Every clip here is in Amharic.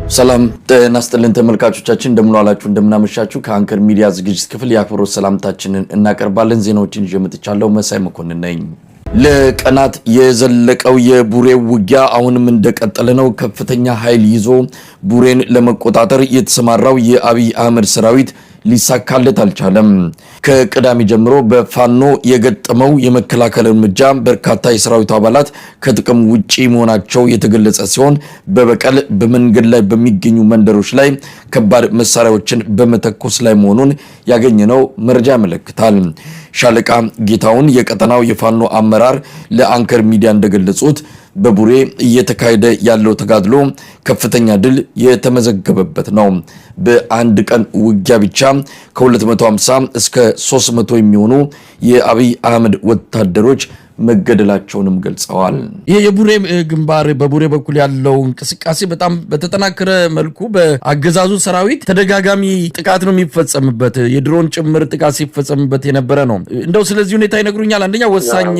ሰላም ጤና ይስጥልን ተመልካቾቻችን፣ እንደምን ዋላችሁ፣ እንደምን አመሻችሁ። ከአንከር ሚዲያ ዝግጅት ክፍል የአክብሮት ሰላምታችንን እናቀርባለን። ዜናዎችን ይዤ መጥቻለሁ። መሳይ መኮንን ነኝ። ለቀናት የዘለቀው የቡሬ ውጊያ አሁንም እንደቀጠለ ነው። ከፍተኛ ኃይል ይዞ ቡሬን ለመቆጣጠር የተሰማራው የአብይ አህመድ ሰራዊት ሊሳካለት አልቻለም። ከቅዳሜ ጀምሮ በፋኖ የገጠመው የመከላከል እርምጃ በርካታ የሰራዊቱ አባላት ከጥቅም ውጪ መሆናቸው የተገለጸ ሲሆን በበቀል በመንገድ ላይ በሚገኙ መንደሮች ላይ ከባድ መሳሪያዎችን በመተኮስ ላይ መሆኑን ያገኘነው መረጃ ያመለክታል። ሻለቃ ጌታውን የቀጠናው የፋኖ አመራር ለአንከር ሚዲያ እንደገለጹት በቡሬ እየተካሄደ ያለው ተጋድሎ ከፍተኛ ድል የተመዘገበበት ነው። በአንድ ቀን ውጊያ ብቻ ከ250 እስከ 300 የሚሆኑ የአብይ አህመድ ወታደሮች መገደላቸውንም ገልጸዋል። ይህ የቡሬ ግንባር በቡሬ በኩል ያለው እንቅስቃሴ በጣም በተጠናከረ መልኩ በአገዛዙ ሰራዊት ተደጋጋሚ ጥቃት ነው የሚፈጸምበት፣ የድሮን ጭምር ጥቃት ሲፈጸምበት የነበረ ነው። እንደው ስለዚህ ሁኔታ ይነግሩኛል? አንደኛ ወሳኝ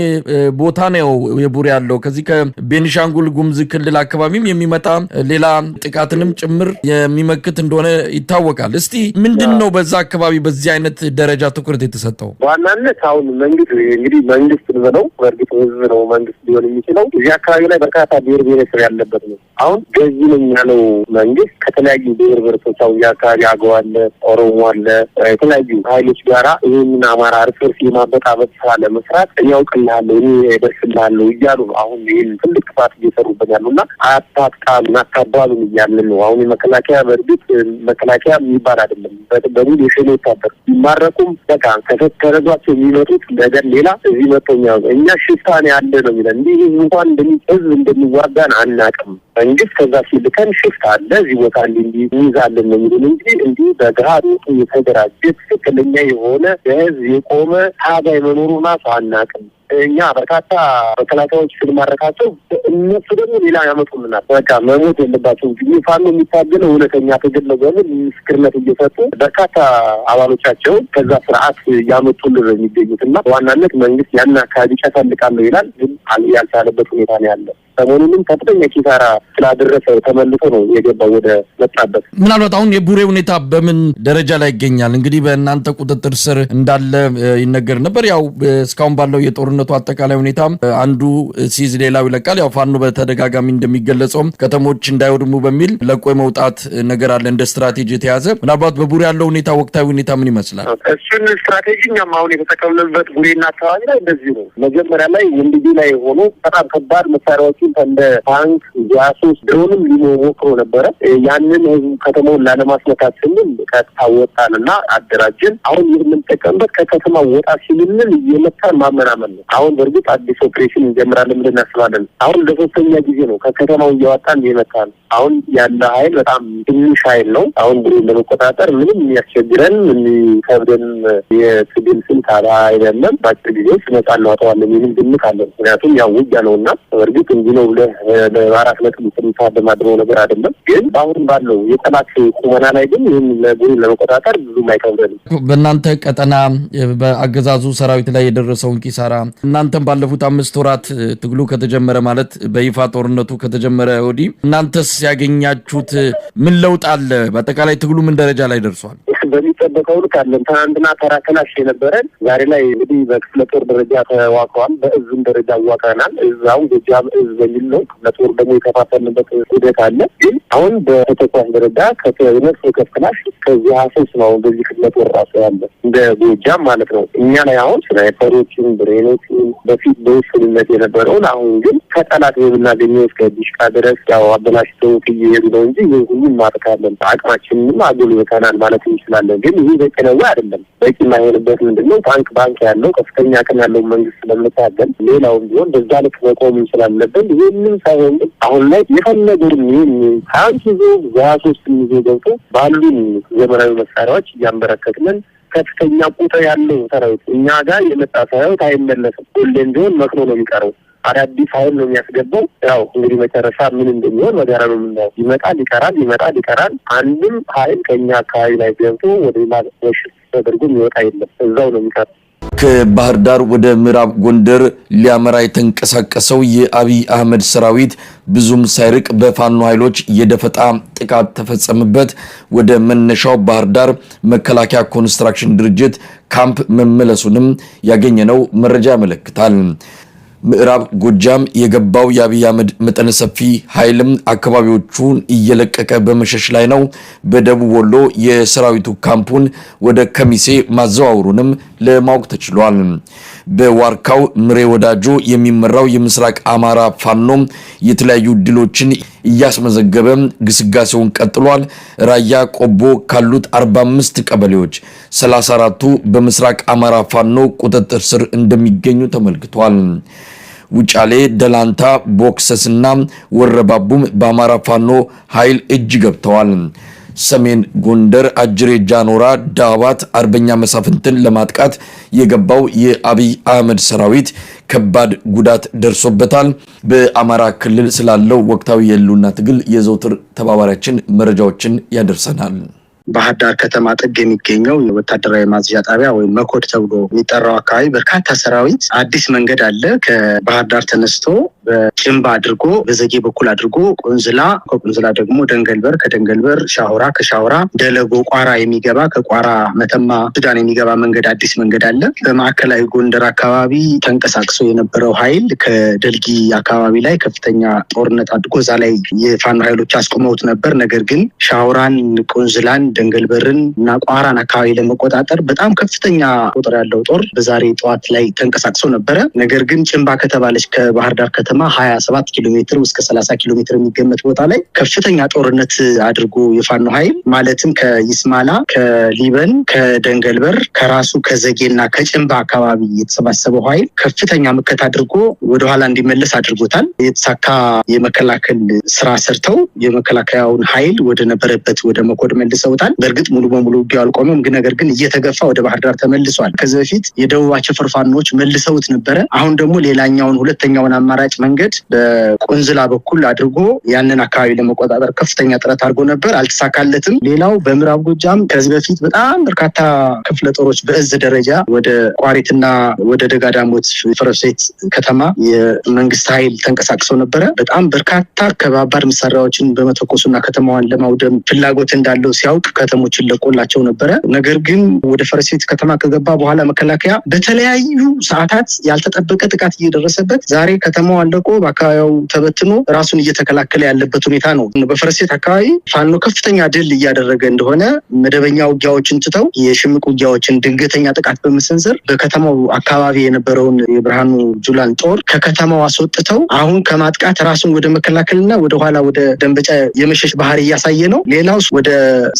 ቦታ ነው የቡሬ ያለው፣ ከዚህ ከቤኒሻንጉል ጉሙዝ ክልል አካባቢም የሚመጣ ሌላ ጥቃትንም ጭምር የሚመክት እንደሆነ ይታወቃል። እስቲ ምንድን ነው በዛ አካባቢ በዚህ አይነት ደረጃ ትኩረት የተሰጠው? በዋናነት አሁን መንግስት እንግዲህ መንግስት ብለው በእርግጥ ህዝብ ነው መንግስት ሊሆን የሚችለው። እዚህ አካባቢ ላይ በርካታ ብሔር ብሔረሰብ ያለበት ነው። አሁን ገዢ ነኝ ያለው መንግስት ከተለያዩ ብሔር ብሔረሰቦች አሁን እዚህ አካባቢ አገው አለ፣ ኦሮሞ አለ፣ የተለያዩ ኃይሎች ጋራ ይህንን አማራ እርስ በርስ የማበጣበጥ ስራ ለመስራት እኔ አውቅልሃለሁ፣ እኔ እደርስልሃለሁ እያሉ ነው አሁን ይህን ትልቅ ጥፋት እየሰሩበት ያሉ እና አታጥቃሉን፣ አታባሉን እያልን ነው። አሁን የመከላከያ በእርግጥ መከላከያ የሚባል አይደለም፣ በሙሉ የሸኔ ወታደር ሲማረኩም በቃ ከተረዷቸው የሚመጡት ነገር ሌላ እዚህ መጥተው እኛ ሽፍታ ነው ያለ ነው የሚለን። እንዲህ ህዝብ እንኳን ህዝብ እንደሚዋጋን አናውቅም። መንግስት ከዛ ሲልከን ሽፍታ አለ እዚህ ቦታ እንዲህ እንዲህ እንይዛለን ነው የሚሉን እንጂ እንዲህ በገሃዱ የተደራጀ ትክክለኛ የሆነ በህዝብ የቆመ ታጋይ መኖሩን ራሱ አናውቅም። እኛ በርካታ መከላከያዎች ስንማረካቸው እነሱ ደግሞ ሌላ ያመጡልናል። በቃ መሞት የለባቸው እንጂ ፋኖ የሚታገለው እውነተኛ ትግል ነው በሚል ምስክርነት እየሰጡ በርካታ አባሎቻቸውን ከዛ ስርዓት እያመጡልን ነው የሚገኙት እና በዋናነት መንግስት ያን አካባቢ ጨፈልቃለሁ ይላል፣ ግን ያልቻለበት ሁኔታ ነው ያለ። ሰሞኑንም ከፍተኛ ኪሳራ ስላደረሰ ተመልሶ ነው የገባው ወደ መጣበት። ምናልባት አሁን የቡሬ ሁኔታ በምን ደረጃ ላይ ይገኛል? እንግዲህ በእናንተ ቁጥጥር ስር እንዳለ ይነገር ነበር። ያው እስካሁን ባለው የጦርነቱ አጠቃላይ ሁኔታ አንዱ ሲይዝ ሌላው ይለቃል። ያው ፋኖ በተደጋጋሚ እንደሚገለጸውም ከተሞች እንዳይወድሙ በሚል ለቆ የመውጣት ነገር አለ እንደ ስትራቴጂ የተያዘ። ምናልባት በቡሬ ያለው ሁኔታ ወቅታዊ ሁኔታ ምን ይመስላል? እሱን ስትራቴጂ እኛም አሁን የተጠቀምንበት ቡሬና አካባቢ ላይ እንደዚሁ ነው። መጀመሪያ ላይ ወንድዬ ላይ ሆኖ በጣም ከባድ መሳሪያዎችን እንደ ታንክ፣ ጃሱስ፣ ድሮንም ሊሞክሮ ነበረ። ያንን ህዝቡ ከተማውን ላለማስመታት ስንል ቀጥታ ወጣንና አደራጀን። አሁን የምንጠቀምበት ከከተማ ወጣ ሲልልን እየመታን ማመናመን ነው። አሁን በእርግጥ አዲስ ኦፕሬሽን እንጀምራለን ብለን እናስባለን። አሁን ለሶስተኛ ጊዜ ነው ከከተማው እያወጣን እየመታን። አሁን ያለ ኃይል በጣም ትንሽ ኃይል ነው። አሁን ቡሬን ለመቆጣጠር ምንም የሚያስቸግረን የሚከብደን የትግል ስልት አይደለም። በአጭር ጊዜ ውስጥ ነጻ እናወጣዋለን የሚል ግምት አለን። ምክንያቱም ያው ውጊያ ነው እና በእርግጥ እንዲህ ነው ብለህ በአራት ነጥብ የምታደማድመው ነገር አይደለም። ግን በአሁን ባለው የጠላት ቁመና ላይ ግን ይህን ቡሬን ለመቆጣጠር ብዙም አይከብደንም። በእናንተ ቀጠና በአገዛዙ ሰራዊት ላይ የደረሰውን ኪሳራ እናንተም ባለፉት 5 ወራት ትግሉ ከተጀመረ ማለት በይፋ ጦርነቱ ከተጀመረ ወዲህ እናንተስ ያገኛችሁት ምን ለውጥ አለ? በአጠቃላይ ትግሉ ምን ደረጃ ላይ ደርሷል? በሚጠበቀው ልክ አለን። ትናንትና ተራ ክላሽ የነበረን ዛሬ ላይ እንግዲህ በክፍለ ጦር ደረጃ ተዋቅሯል። በእዝም ደረጃ አዋቅረናል። እዝ አሁን ጎጃም እዝ በሚል ነው። ክፍለ ጦር ደግሞ የከፋፈልንበት ሂደት አለ። ግን አሁን በተተኳሽ ደረጃ ከነፍስ ወከፍ ክላሽ ከዚህ 23 ነው አሁን በዚህ ክፍለ ጦር ራሱ ያለ እንደ ጎጃም ማለት ነው። እኛ ላይ አሁን ስናይፐሮችን፣ ብሬኖችን በፊት በውስንነት የነበረውን አሁን ግን ከጠላት የምናገኘው እስከ ዲሽቃ ድረስ ያው አበላሽተው እየሄዱ ነው እንጂ ይህ ሁሉ እንማርካለን። አቅማችንንም አጎልብተናል ማለት እንችላለን። ግን ይህ በቂ ነው አይደለም። በቂ የማይሆንበት ምንድነው? ታንክ ባንክ ያለው ከፍተኛ አቅም ያለው መንግስት ስለምታገል ሌላውም ቢሆን በዛ ልክ መቆም እንችላለብን። ይህንም ሳይሆን ግን አሁን ላይ የፈለገውን ይህን ታንክ ይዞ ዛሶች ይዞ ገብቶ ባሉን ዘመናዊ መሳሪያዎች እያንበረከክንን ከፍተኛ ቁጥር ያለው ሰራዊት እኛ ጋር የመጣ ሰራዊት አይመለስም። ሁሌም ቢሆን መክኖ ነው የሚቀረው። አዳዲስ ኃይል ነው የሚያስገባው። ያው እንግዲህ መጨረሻ ምን እንደሚሆን በጋራ ነው የምናየው። ይመጣል ይቀራል፣ ይመጣል ይቀራል። አንድም ኃይል ከኛ አካባቢ ላይ ገብቶ ወደ ሌላ ወሽት ተደርጎ የሚወጣ የለም። እዛው ነው የሚቀረው። ከባህር ዳር ወደ ምዕራብ ጎንደር ሊያመራ የተንቀሳቀሰው የአብይ አህመድ ሰራዊት ብዙም ሳይርቅ በፋኖ ኃይሎች የደፈጣ ጥቃት ተፈጸመበት። ወደ መነሻው ባህር ዳር መከላከያ ኮንስትራክሽን ድርጅት ካምፕ መመለሱንም ያገኘነው መረጃ ያመለክታል። ምዕራብ ጎጃም የገባው የአብይ አህመድ መጠነ ሰፊ ኃይልም አካባቢዎቹን እየለቀቀ በመሸሽ ላይ ነው። በደቡብ ወሎ የሰራዊቱ ካምፑን ወደ ከሚሴ ማዘዋወሩንም ለማወቅ ተችሏል። በዋርካው ምሬ ወዳጆ የሚመራው የምስራቅ አማራ ፋኖ የተለያዩ ድሎችን እያስመዘገበ ግስጋሴውን ቀጥሏል። ራያ ቆቦ ካሉት 45 ቀበሌዎች 34ቱ በምስራቅ አማራ ፋኖ ቁጥጥር ስር እንደሚገኙ ተመልክቷል። ውጫሌ፣ ደላንታ፣ ቦክሰስና ወረባቡም በአማራ ፋኖ ኃይል እጅ ገብተዋል። ሰሜን ጎንደር አጅሬ ጃኖራ ዳባት አርበኛ መሳፍንትን ለማጥቃት የገባው የአብይ አህመድ ሰራዊት ከባድ ጉዳት ደርሶበታል። በአማራ ክልል ስላለው ወቅታዊ የህልውና ትግል የዘውትር ተባባሪያችን መረጃዎችን ያደርሰናል። ባህር ዳር ከተማ ጥግ የሚገኘው የወታደራዊ ማዘዣ ጣቢያ ወይም መኮድ ተብሎ የሚጠራው አካባቢ በርካታ ሰራዊት አዲስ መንገድ አለ። ከባህር ዳር ተነስቶ በጭንባ አድርጎ በዘጌ በኩል አድርጎ ቆንዝላ፣ ከቆንዝላ ደግሞ ደንገልበር፣ ከደንገልበር ሻሁራ፣ ከሻሁራ ደለጎ ቋራ የሚገባ፣ ከቋራ መተማ ሱዳን የሚገባ መንገድ አዲስ መንገድ አለ። በማዕከላዊ ጎንደር አካባቢ ተንቀሳቅሶ የነበረው ኃይል ከደልጊ አካባቢ ላይ ከፍተኛ ጦርነት አድርጎ እዛ ላይ የፋኖ ኃይሎች አስቆመውት ነበር። ነገር ግን ሻሁራን፣ ቆንዝላን፣ ደንገልበርን እና ቋራን አካባቢ ለመቆጣጠር በጣም ከፍተኛ ቁጥር ያለው ጦር በዛሬ ጠዋት ላይ ተንቀሳቅሶ ነበረ። ነገር ግን ጭንባ ከተባለች ከባህር ዳር ከተማ 27 ኪሎ ሜትር እስከ 30 ኪሎ ሜትር የሚገመት ቦታ ላይ ከፍተኛ ጦርነት አድርጎ የፋኖ ኃይል ማለትም ከይስማላ፣ ከሊበን፣ ከደንገልበር፣ ከራሱ ከዘጌና ከጭንባ አካባቢ የተሰባሰበው ኃይል ከፍተኛ ምከት አድርጎ ወደኋላ እንዲመለስ አድርጎታል። የተሳካ የመከላከል ስራ ሰርተው የመከላከያውን ኃይል ወደ ነበረበት ወደ መኮድ መልሰውታል። በእርግጥ ሙሉ በሙሉ ውጊያው አልቆመም፣ ግን ነገር ግን እየተገፋ ወደ ባህር ዳር ተመልሷል። ከዚህ በፊት የደቡብ አቸፈር ፋኖች መልሰውት ነበረ። አሁን ደግሞ ሌላኛውን ሁለተኛውን አማራጭ መንገድ በቆንዝላ በኩል አድርጎ ያንን አካባቢ ለመቆጣጠር ከፍተኛ ጥረት አድርጎ ነበር፣ አልተሳካለትም። ሌላው በምዕራብ ጎጃም ከዚህ በፊት በጣም በርካታ ክፍለ ጦሮች በእዝ ደረጃ ወደ ቋሪትና ወደ ደጋዳሞት ፈረሴት ከተማ የመንግስት ኃይል ተንቀሳቅሶ ነበረ። በጣም በርካታ ከባባድ መሳሪያዎችን በመተኮሱና ከተማዋን ለማውደም ፍላጎት እንዳለው ሲያውቅ ከተሞችን ለቆላቸው ነበረ። ነገር ግን ወደ ፈረሴት ከተማ ከገባ በኋላ መከላከያ በተለያዩ ሰዓታት ያልተጠበቀ ጥቃት እየደረሰበት ዛሬ ከተማዋን ለቆ በአካባቢው ተበትኖ ራሱን እየተከላከለ ያለበት ሁኔታ ነው። በፈረሴት አካባቢ ፋኖ ከፍተኛ ድል እያደረገ እንደሆነ መደበኛ ውጊያዎችን ትተው የሽምቅ ውጊያዎችን ድንገተኛ ጥቃት በመሰንዘር በከተማው አካባቢ የነበረውን የብርሃኑ ጁላን ጦር ከከተማው አስወጥተው አሁን ከማጥቃት ራሱን ወደ መከላከልና ወደኋላ ወደ ደንበጫ የመሸሽ ባህሪ እያሳየ ነው። ሌላው ወደ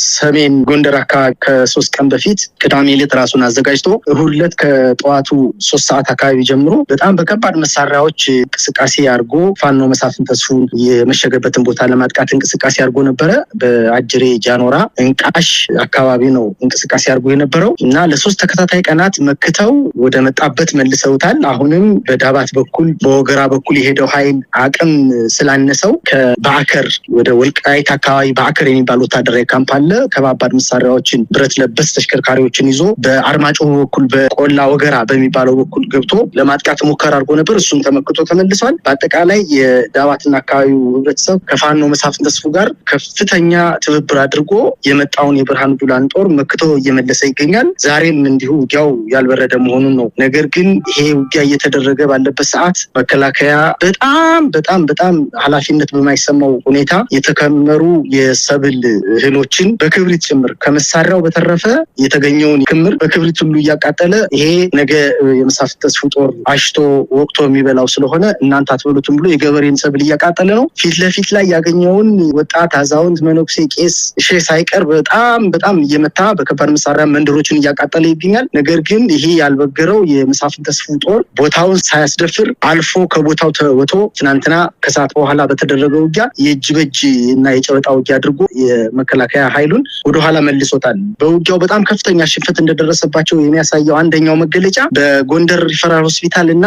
ሰሜን ጎንደር አካባቢ ከ3 ቀን በፊት ቅዳሜ ዕለት ራሱን አዘጋጅቶ እሁድ ዕለት ከጠዋቱ 3 ሰዓት አካባቢ ጀምሮ በጣም በከባድ መሳሪያዎች እንቅስቃሴ አድርጎ ፋኖ መሳፍንት ተስፉ የመሸገበትን ቦታ ለማጥቃት እንቅስቃሴ አድርጎ ነበረ። በአጅሬ ጃኖራ እንቃሽ አካባቢ ነው እንቅስቃሴ አድርጎ የነበረው እና ለ3 ተከታታይ ቀናት መክተው ወደ መጣበት መልሰውታል። አሁንም በዳባት በኩል በወገራ በኩል የሄደው ኃይል አቅም ስላነሰው ከባዕከር ወደ ወልቃይት አካባቢ ባዕከር የሚባል ወታደራዊ ካምፕ አለ። ከባባድ መሳሪያዎችን ብረት ለበስ ተሽከርካሪዎችን ይዞ በአርማጭሆ በኩል በቆላ ወገራ በሚባለው በኩል ገብቶ ለማጥቃት ሙከራ አድርጎ ነበር። እሱም ተመክቶ ተመልሷል። በአጠቃላይ የዳባትና አካባቢው ህብረተሰብ ከፋኖ መሳፍንት ተስፉ ጋር ከፍተኛ ትብብር አድርጎ የመጣውን የብርሃኑ ጁላን ጦር መክቶ እየመለሰ ይገኛል። ዛሬም እንዲሁ ውጊያው ያልበረደ መሆኑን ነው። ነገር ግን ይሄ ውጊያ እየተደረገ ባለበት ሰዓት መከላከያ በጣም በጣም በጣም ኃላፊነት በማይሰማው ሁኔታ የተከመሩ የሰብል እህሎችን በክብሪት ጭምር ከመሳሪያው በተረፈ የተገኘውን ክምር በክብሪት ሁሉ እያቃጠለ ይሄ ነገ የመሳፍንት ተስፉ ጦር አሽቶ ወቅቶ የሚበላው ስለሆነ እናንተ አትበሉትም ብሎ የገበሬን ሰብል እያቃጠለ ነው። ፊት ለፊት ላይ ያገኘውን ወጣት፣ አዛውንት፣ መነኩሴ፣ ቄስ፣ ሼህ ሳይቀር በጣም በጣም እየመታ በከባድ መሳሪያ መንደሮችን እያቃጠለ ይገኛል። ነገር ግን ይሄ ያልበገረው የመሳፍንት ተስፉ ጦር ቦታውን ሳያስደፍር አልፎ ከቦታው ተወቶ ትናንትና ከሰዓት በኋላ በተደረገው ውጊያ የእጅ በእጅ እና የጨበጣ ውጊያ አድርጎ የመከላከያ ኃይሉን ወደኋላ መልሶታል። በውጊያው በጣም ከፍተኛ ሽንፈት እንደደረሰባቸው የሚያሳየው አንደኛው መገለጫ በጎንደር ሪፈራል ሆስፒታል እና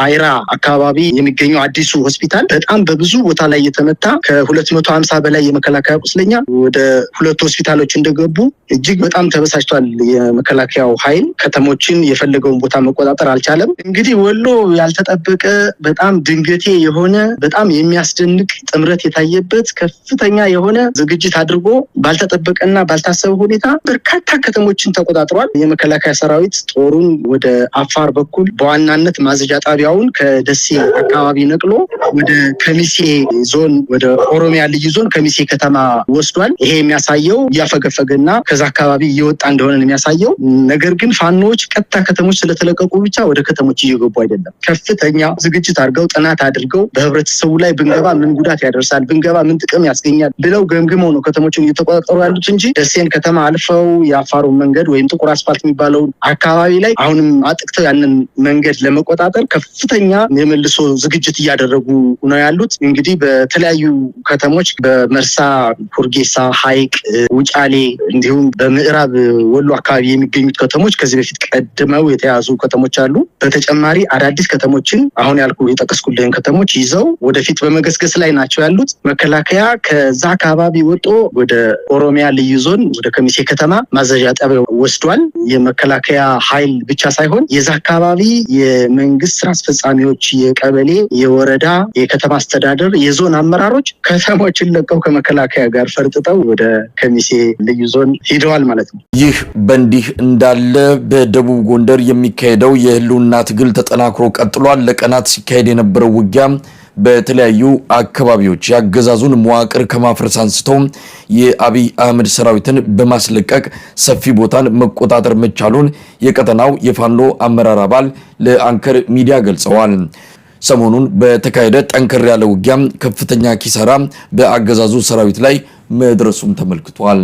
አይራ አካባቢ የሚገኘው አዲሱ ሆስፒታል በጣም በብዙ ቦታ ላይ የተመታ ከ250 በላይ የመከላከያ ቁስለኛ ወደ ሁለቱ ሆስፒታሎች እንደገቡ እጅግ በጣም ተበሳጭቷል። የመከላከያው ኃይል ከተሞችን የፈለገውን ቦታ መቆጣጠር አልቻለም። እንግዲህ ወሎ ያልተጠበቀ በጣም ድንገቴ የሆነ በጣም የሚያስደንቅ ጥምረት የታየበት ከፍተኛ የሆነ ዝግጅት አድርጎ ባልተጠበቀና ባልታሰበ ሁኔታ በርካታ ከተሞችን ተቆጣጥሯል። የመከላከያ ሰራዊት ጦሩን ወደ አፋር በኩል በዋናነት ማዘዣ ጣቢያውን ከደሴ አካባቢ ነቅሎ ወደ ከሚሴ ዞን፣ ወደ ኦሮሚያ ልዩ ዞን ከሚሴ ከተማ ወስዷል። ይሄ የሚያሳየው እያፈገፈገና ከዛ አካባቢ እየወጣ እንደሆነ ነው የሚያሳየው። ነገር ግን ፋኖዎች ቀጥታ ከተሞች ስለተለቀቁ ብቻ ወደ ከተሞች እየገቡ አይደለም። ከፍተኛ ዝግጅት አድርገው፣ ጥናት አድርገው፣ በህብረተሰቡ ላይ ብንገባ ምን ጉዳት ያደርሳል፣ ብንገባ ምን ጥቅም ያስገኛል ብለው ገምግመው ነው ከተሞችን እየተቆጣጠሩ ያሉት እንጂ ደሴን ከተማ አልፈው የአፋሩን መንገድ ወይም ጥቁር አስፋልት የሚባለውን አካባቢ ላይ አሁንም አጥቅተው ያንን መንገድ ለመቆጣጠር ከፍተኛ የመልሶ ዝግጅት እያደረጉ ነው ያሉት። እንግዲህ በተለያዩ ከተሞች በመርሳ፣ ሁርጌሳ፣ ሐይቅ፣ ውጫሌ እንዲሁም በምዕራብ ወሎ አካባቢ የሚገኙት ከተሞች ከዚህ በፊት ቀድመው የተያዙ ከተሞች አሉ። በተጨማሪ አዳዲስ ከተሞችን አሁን ያልኩ የጠቀስኩልህን ከተሞች ይዘው ወደፊት በመገስገስ ላይ ናቸው ያሉት። መከላከያ ከዛ አካባቢ ወጦ ወደ ኦሮሚያ ልዩ ዞን ወደ ከሚሴ ከተማ ማዘዣ ጣቢያ ወስዷል። የመከላከያ ኃይል ብቻ ሳይሆን የዛ አካባቢ የመንግስት ስራ አስፈጻሚዎች፣ የቀበሌ፣ የወረዳ፣ የከተማ አስተዳደር፣ የዞን አመራሮች ከተሞችን ለቀው ከመከላከያ ጋር ፈርጥጠው ወደ ከሚሴ ልዩ ዞን ሂደዋል ማለት ነው። ይህ በእንዲህ እንዳለ በደቡብ ጎንደር የሚካሄደው የህልውና ትግል ተጠናክሮ ቀጥሏል። ለቀናት ሲካሄድ የነበረው ውጊያ በተለያዩ አካባቢዎች የአገዛዙን መዋቅር ከማፍረስ አንስተው የአብይ አህመድ ሰራዊትን በማስለቀቅ ሰፊ ቦታን መቆጣጠር መቻሉን የቀጠናው የፋኖ አመራር አባል ለአንከር ሚዲያ ገልጸዋል። ሰሞኑን በተካሄደ ጠንከር ያለ ውጊያም ከፍተኛ ኪሳራ በአገዛዙ ሰራዊት ላይ መድረሱም ተመልክቷል።